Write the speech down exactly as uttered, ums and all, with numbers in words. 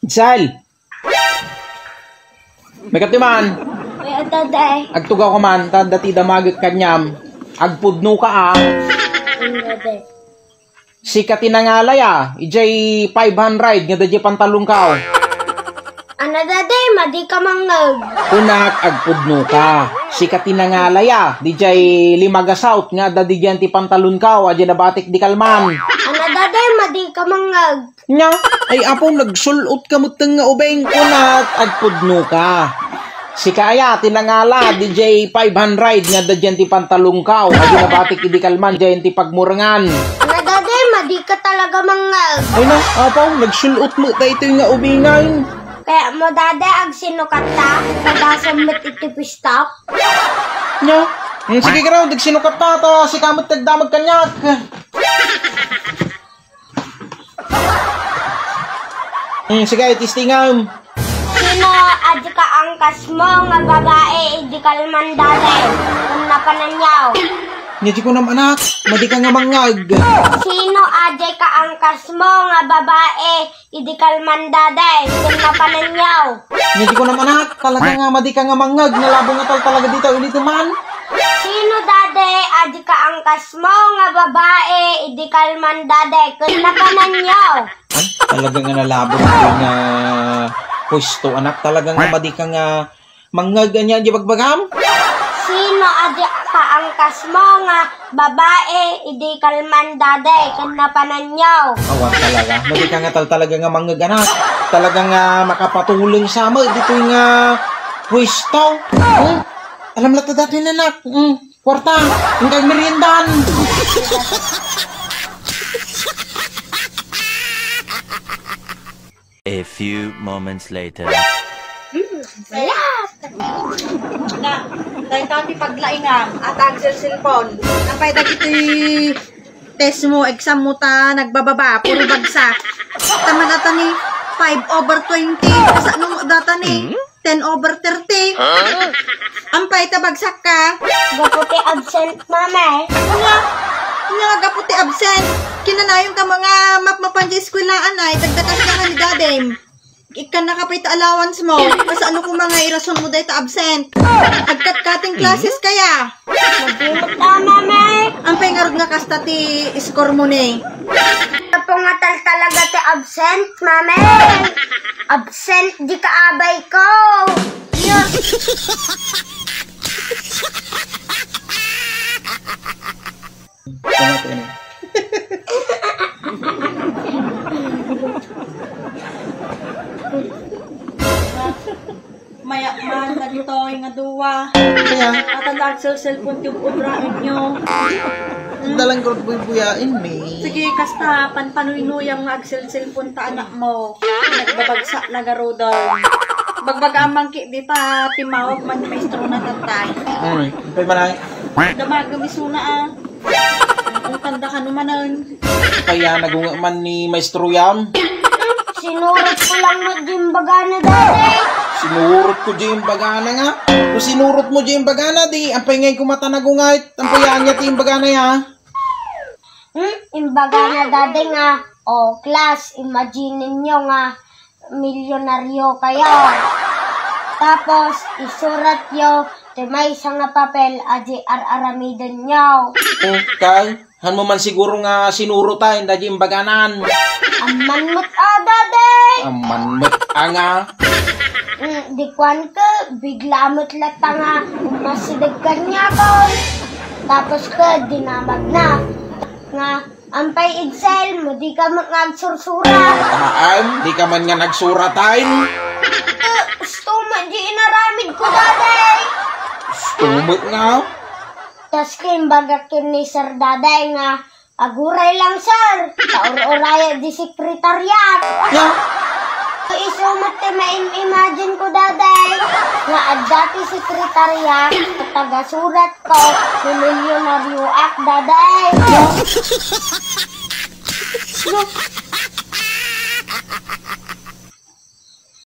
Sal! May katiman! May adda, Day. Agtugaw ka man, ta dati damagek kaniam. Agpudno ka, ah. Ano, Day? Sika ti nangalay, ah. Ijay five hundred nga da jay pantalonkaw. Ano, Daddy? Madi ka mangngeg. Kunak, agpudno ka. Sika ti nangalay, ah. Dijay lima ga south nga adda didian ti pantalonkaw, a di nabatik di kalman. Ano, Daddy? Madi ka mangngeg. Nya, ay apo, nagsul-ot ka met nga ubing, kunak, agpudno ka. Sika aya, ti nangala, dijay five hundred nga adda dian ti pantalonkaw, a di nabatik idi kalman, diay ti pagmurengan. Ano, Daddy? Madi ka talaga mangngeg. Ay na, apo, nagsul-ot met daytoy nga ubingay. Kaya mo, Daddy, agsinukat ta, padasam met iti pista. Nya? Hmm, sige, garaw, agsinukat ta, ta, sika met ti agdamag kaniak. Hmm, sige, testingam. Sino a di kaangkasmo nga babai idi kalman, Daddy? Ken napananyaw. Nya di kunam, anak, madi ka nga mangngeg. Sino a di kaangkasmo nga babai idi kalman, Daddy? Ken napananyaw. Nya di kunam, anak, talaga nga madi ka nga mangngeg, nalabong nga tal-, talaga dita, ulitem man. Sino, Daddy, a di kaangkasmo nga babai idi kalman, Daddy? Ken napananyaw. Ay, talaga nga nalabong nga pwesto, anak. Talaga nga madi ka nga mangngeg ania di bagbagam? Sino a di kaangkasmo nga babai idi kalman, Daddy? Ken napananyaw. Awan talaga. Madi ka nga tal-, talaga nga mangngeg, anak. Talaga nga makapatuleng sa met ditoy nga pwesto. Hmm? Alam la ta datoy, anak. Hmm. Kwarta, ang kag meriendan. A few moments later. Hmm, sayang. Na, dayta ti paglaingam, at agselselpon. Apay dagiti test mo, exam mo ta, nagbababa, puro bagsak. Taman ata ni five over twenty. Kasano mo data ni? Hmm? Ten over thirty. Huh? Ampay ta bagsak ka? Gapu ti absent, Mama. Nga, nga gapu ti absent. Kinanayon ka mga mapmapan di eskwelaan ay, dagdagan ka nga ni Daddy. Ikkan na ka pay ta allowance mo. Kasano ko mga irason mo dahil ta absent? Agkat-cutting classes kaya? Nagdimot na, Mama. Ampay ngarud nga kasta ti score mo ni? Apo nga tal-, talaga ti absent, Mama. Absent di kaabay ko. Tama to, ini. Mayak man, dagitoy nga dua. Kaya? At ang nagselselpon ti ubraenyo. Dalan ko buybuyaen mi. Sige, kasta, panpanuynoyam nga agselselpon ta anak mo. Nagbabagsak na garudon. Bagbaga amang ki dita, timawag man ni maestro na tatay. Ay, ampay man ay. Damagam isuna, ah. Ang tanda ka naman, ah. Kaya nagunga man ni maestro yam. Sinurot ko lang mo di imbagana, Daddy. Sinurot ko di imbagana nga. Kung sinurot mo di imbagana, di, ampay ngay kumata nagungay. Ampay ania ti imbagana ya. Hmm? Imbagana, Daddy, nga, "O, class, imagine ninyo nga milyonaryo kayo. Tapos, isuratyo ti maysa nga papel a di ar-aramidenyo." Okay. Han mo man siguro nga sinurot ta, inda di imbaganan. Amman met a, Daddy. Amman met a nga. Mm, di kuan ke, bigla met latta nga umasideg kaniakon. Tapos ke, dinamagna nga, "Ampay, Edsel, madi ka met nga agsursurat." Haan, di ka man nga nagsurat, ay? Eh, gusto mo di inaramid ko, Daddy. Gusto mo nga? Tas kimbagak ken ni Sir Daday nga, "Aguray lang, sir. Taur-uraya di sekretariat." Ya? Isu met ti maim-imagine ko, Daday, nga adda ti sekretariat, tagasurat ko, ti milyonaryo ak, Daday. Ya? Ya?